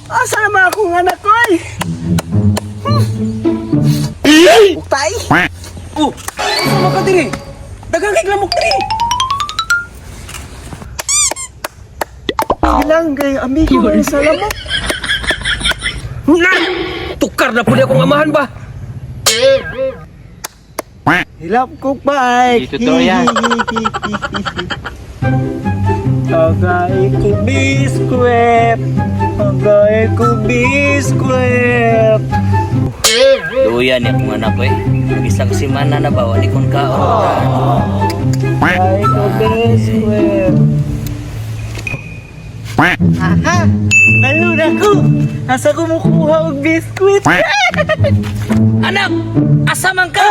Asa naman akong anak ko ay? Uktay! Oh, asa man ka diri? Daghang kay lamok diri. Sige lang kay amigo man sa lamok. Na! Tukar na pud akong amahan ba? Hilap ko bike. Hindi totoo yan. Agay ko biskwit. Agay ko biskwit. Luya ni akong anak eh. Mag-isang simana na ba, wali kong kaon. Agay ko biskwit. Aha! Naluna ko! Asa kumukuha og biskwit? Anak! Asa man ka?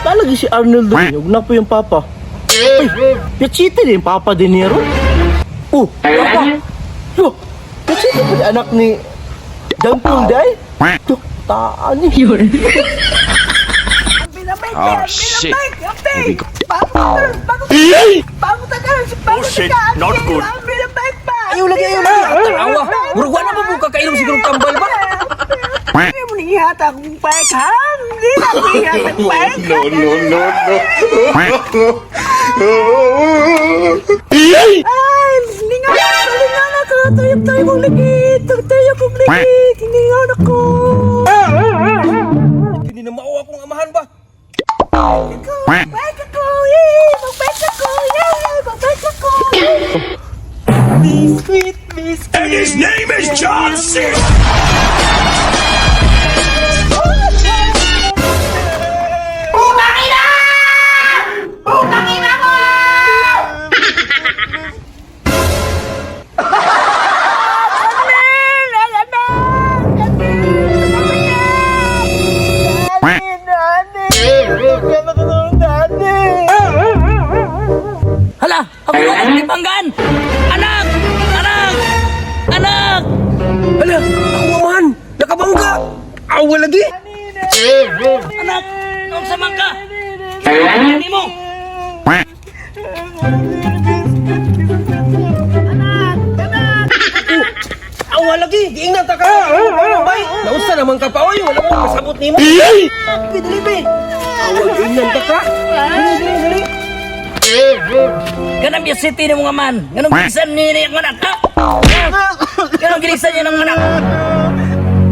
Palagi si Arnold doon, ug na po yung papa. Ay, piachite din papa din niya ron. Oh, papa! Yo, piachite po yung anak ni Dampul Day? Ito, taan ni. Oh, shit. Oh shit, not good. Ayaw lagi, ayaw lagi. Tanawa. Murag wala pa po kakainom siguro kambal ba? Hindi mo nihata akong bike, ha? Hindi na ako ihata akong bike. No, no, no, no. Ay, lingaw na, lingaw na ako. Tuyok-tuyok kong ligid. Tuyok kong ligid. Lingaw na ko. Hindi na mao akong amahan ba? Bike ako! Yay! Magbike ako! Yay! Magbike ako! Biscuit! Biscuit! And his name is John C. Hala! Ako na ang panggan! Anak! Anak! Anak! Hala, akong amahan. Nakabangga. Awa lagi. Anak! Naunsa man ka? Ano mo? Awa lagi. Giingnan ta ka. Bay, nausa naman ka pa oy. Wala mo kasabot nimo. Dili, dili, be. Awa giingnan ta ka. Dili, dili, dili. Ganang biya city ni mga man. Ganang gilisan ni ni ang anak ha? Ganang gilisan niya ng anak.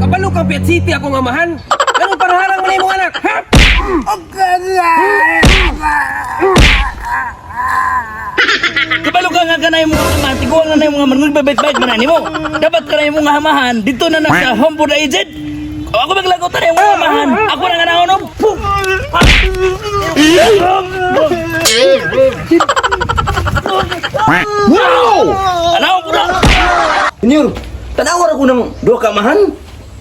Kabalo ka Piat City akong amahan. Ganun paraharang mo na imong anak, ha? Kabalo ka nga kanay mga amahan. Tiguan nga na yung mga man. Magbabait-bait man na nimo. Dapat kanay mong amahan. Dito na na sa home for the aged. O, ako maglagot na yung mga amahan. Ako na nga naon. Pum! Ano ko na? Senyor, tanawar ako ng duha ka amahan.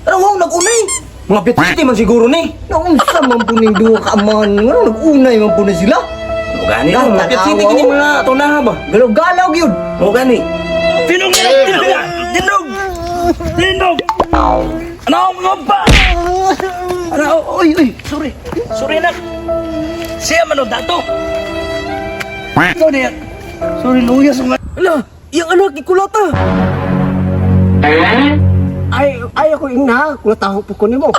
Ano wow, nag-unay. Mga pitsiti man siguro ni. Naunsa man po ning duha ka amahan nga nag-unay man po na sila. O gani lang, mga pitsiti Tanawa, kini oh. mga tunaha ba? Galaw-galaw gyud. O gani. Tinog na! Tinog na! Tinog! Tinog! Ano ang mga ba? Ano? Oy, oy, sorry. Sorry anak. Siya man o dato. Sorry. Sorry, luyas mga. Hala, iyang anak gikulata. Ay, ay ako ingna, kulataho po ko nimo.